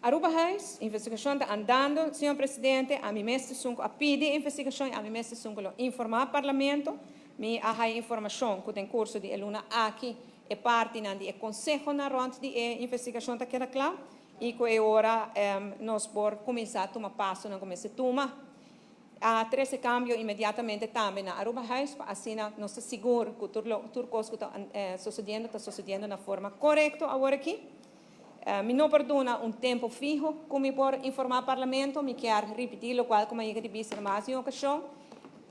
Arubahuis, investigacion ta andando, señor Presidente, ami mes ta esun cu a pidi investigacion y ami mes ta esun cu lo informa Parlamento. Mi a haya informacion cu den curso di e luna aki e partinan di e consehonan rond di e investigacion ta keda cla y cu e ora nos por cuminsa tuma pasonan cu mester tuma. A trece cambio inmediatamente tambe na Arubahuis pa asina nos ta sigur cu tur lo tur cos cu ta sucediendo ta sucediendo na forma corecto awor aki. Mi no por duna un tempo fiho cu mi por informa Parlamento, mi kier ripiti locual cu mi a yega di bisa na mas di un ocasion,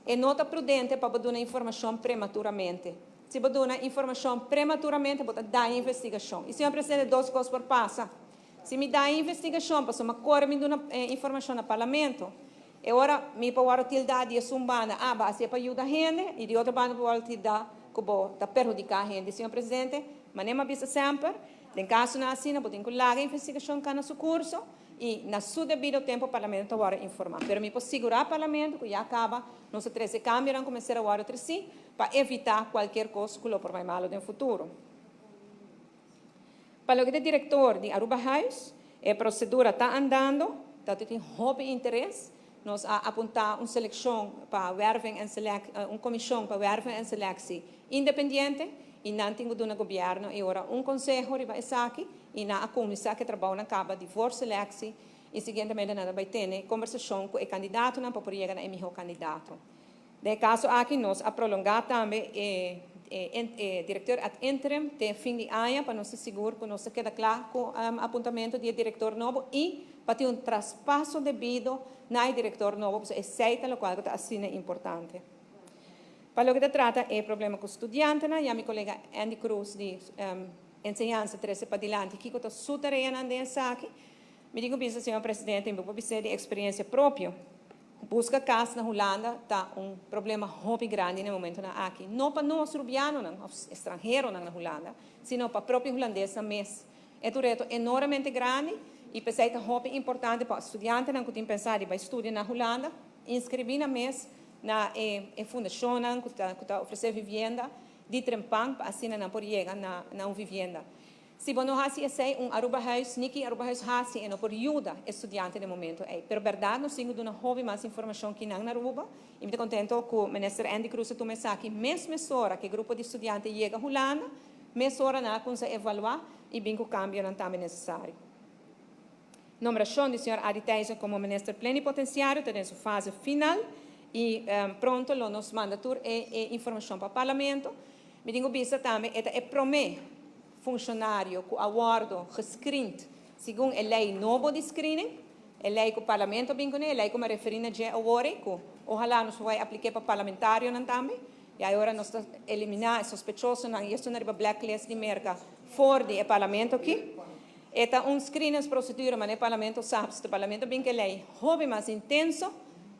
e no ta prudente pa bo duna informacion prematuramente. Si bo duna informacion prematuramente bo ta daña investigacion. Y señor Presidente dos cos por pasa. Si mi daña investigacion pasobra mi a core mi duna informacion na Parlamento, e ora mi por wòrdu tildá di esun banda, ah, bo a hasié pa yuda hende, i di otro banda por wòrdu tildá ku bo ta perhudiká hende. Señor Presidente, manera mi a bisa semper, den kasonan asina bo tin ku laga investigashon kana su kurso i na su debido tempu Parlamento ta wòrdu informá. Pero mi por sigurá Parlamento ku ya kaba nos a trese kambionan ku mester a wòrdu tresí pa evitá kualkier kos ku lo por bai malu den futuro. Pa loke ta direktor di Arubahuis, e prosedura ta andando, ta tin hopi interes. Nos a apuntá un selekshon pa werving en selek, un komishon pa werving en seleksie independiente i nan tin ku duna gobièrnu e ora un konseho riba esaki i nan a kuminsá ku e trabounan kaba di voorseleksie i siguientemente nan ta bai tene kombersashon ku e kandidatonan pa por yega na e mihó kandidato. Den e kaso aki nos a prolongá tambe e e direktor ad interim te fin di aña pa nos ta sigur ku nos ta keda kla ku apuntamentu di e direktor nobo i pa tin un traspaso debido na e direktor nobo pasobra esei ta lokual ku ta asina importante. Pa loke ta trata e problema ku studiantenan ya mi kolega Andy Croes di Enseñansa trese padilanti kiko ta su tareanan den esaki. Mi tin ku bisa señor presidente mi por bis'é di eksperiencia propio. Buska kas na Hulanda ta un problema hopi grandi na e momentonan aki, no pa nos rubianonan òf estranheronan na Hulanda, sino pa propio hulandesnan mes. E ta un reto enormemente grandi i p'esei ta hopi importante pa studiantenan ku tin pensá di bai studia na Hulanda inskribí nan mes na e fundashonnan ku ta ku ta ofresé vivienda di trempan pa asina nan por yega na na un vivienda. Si bo no hasi esei, un Arubahuis, ni ki Arubahuis hasi e no por yuda e studiante den momento ei. Pero berdad nos tin ku duna hopi mas informashon ki nan na Aruba i mi ta kontento ku Minister Endy Croes a tuma esaki mes mesora ku e grupo di studiante yega Hulanda, mesora nan a kumsa evaluá i bin ku kambionan tambe nesesario. Nombrashon di señor Adi Thijssen komo Minister Plenipotensiario ta den su fase final i pronto lo nos manda tur e informashon pa Parlamento. Mi tin ku bisa tambe e ta e promé funshonario ku a wòrdu gescreend segun e lei nobo di screening, e lei ku Parlamento a bin kuné, e lei ku mi a referí na dje awor ei, ku ohalá nos por bai aplik'é pa parlamentarionan tambe. I ayora nos ta eliminá e sospechosonan i esun riba blacklist di Merka for di e Parlamento aki. E ta un screeningsprocedure manera e Parlamento sa, pasobra e Parlamento a bin ku e lei hopi mas intenso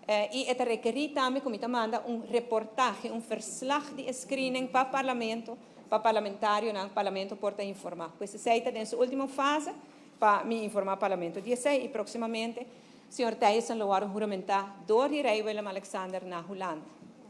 i e ta rekerí tambe ku mi ta manda un reportahe, un verslag di e screening pa Parlamento, pa parlamentarionan, Parlamento por ta informá. Pues esei ta den su último fase pa mi informá Parlamento di esei i próksimamente señor Thijssen lo wòrdu huramentá dor di Rei Willem-Alexander na Hulanda.